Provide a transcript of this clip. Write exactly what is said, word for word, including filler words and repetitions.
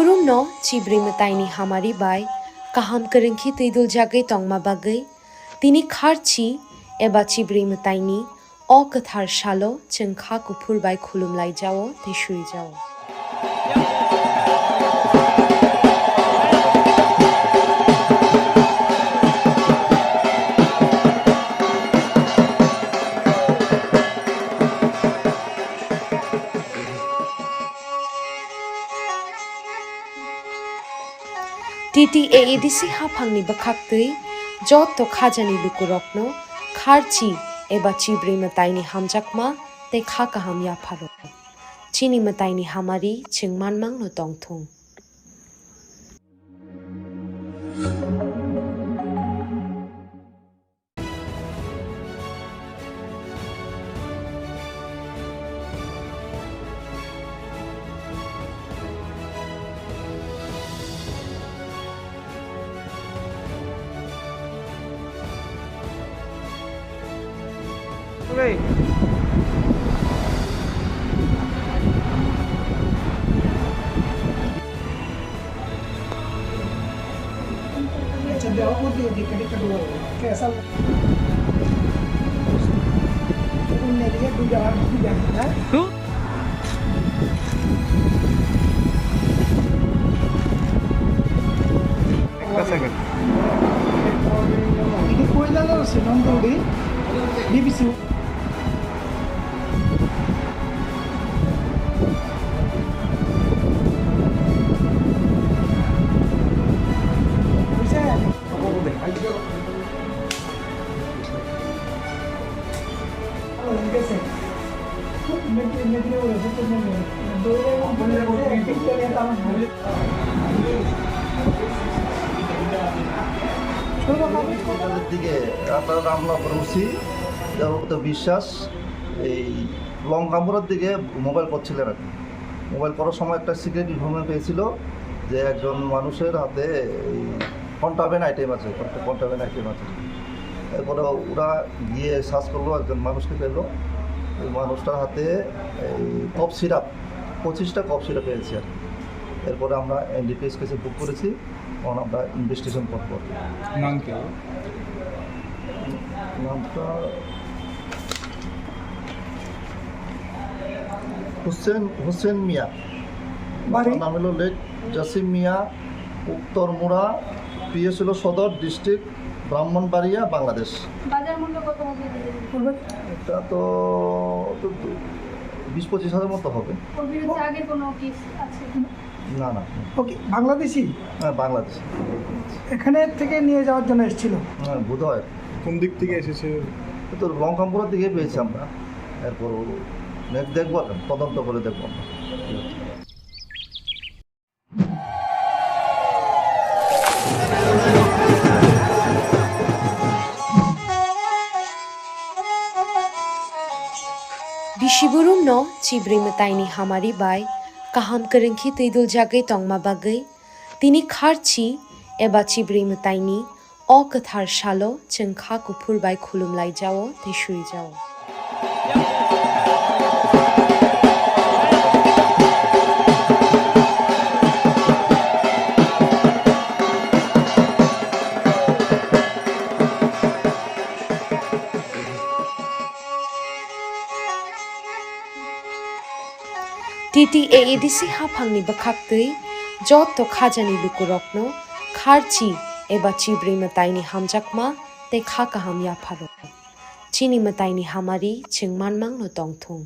Borumno chibrwi mwtaini hamari bai kaham kwrwngkhe twiduljagwi tongma bagwi tini kharchi eba chibrwi mwtaini o kwthar salo chwng kha kuphur bai khulumlaijao tei suijao. T T A A D C haphangni bwkhaktwi joto khajani lukurokno kharchi eba chibrwi mwtaini hamjakma tei kha kaham yapharo. Chini mwtaini hamari chwng manmangno tongthung. Ekta second. Ini koilalar senong dong di, di bisi. দিকে আপনার রামনগর ওসি দেবব্রত বিশ্বাস এই লঙ্কাপুরের দিকে মোবাইল করছিলেন আর কি। মোবাইল করার সময় একটা সিক্রেট ইনফরমেশন পেয়েছিল যে একজন মানুষের হাতে এই কন্ট্রাব্যান্ড আইটেম আছে, কন্ট্রাব্যান্ড আইটেম আছে। এরপরে ওরা গিয়ে সার্চ করলো, একজন মানুষকে পেলো। ওই মানুষটার হাতে এই কফ সিরাপ, পঁচিশটা কফ সিরাপ পেয়েছে আর কি। এরপরে আমরা এনডিপিএস কেসে বুক করেছি, এখন আমরা ইনভেস্টিগেশন করবো। নাম কি? নামটা হোসেন, হোসেন মিয়া। বাড়ি? নাম হলো লেট জাসিম মিয়া, উত্তর মুড়া, পিএস হলো সদর, ডিস্ট্রিক্ট ব্রাহ্মণবাড়িয়া, বাংলাদেশ। বাজার মূল্য কত হবে? এটা তো, তো বিশ পঁচিশ হাজার মতো হবে। ওর বিরুদ্ধে আগের কোনো কেস আছে? না, না। ওকে, বাংলাদেশি? হ্যাঁ, বাংলাদেশি। এখানে থেকে নিয়ে যাওয়ার জন্য এসেছিল? হ্যাঁ, বোধ হয়। কোন দিক থেকে এসেছে? এ তো লঙ্কামপুরের দিকে পেয়েছি আমরা। এরপর ও নেক্সট দেখবো, এখন তদন্ত করে দেখবো আমরা। Bisi borumno chibrwi mwtaini hamari bai kaham kwrwngkhe twiduljagwi tongma bagwi tini kharchi eba chibrwi mwtaini o kwthar salo chwng kha kuphur bai khulumlaijao tei suijao. T T A A D C haphangni bwkhaktwi joto khajani lukurokno kharchi eba chibrwi mwtaini hamjakma tei kha kaham yapharo. Chini mwtaini hamari chwng manmangno tongthung.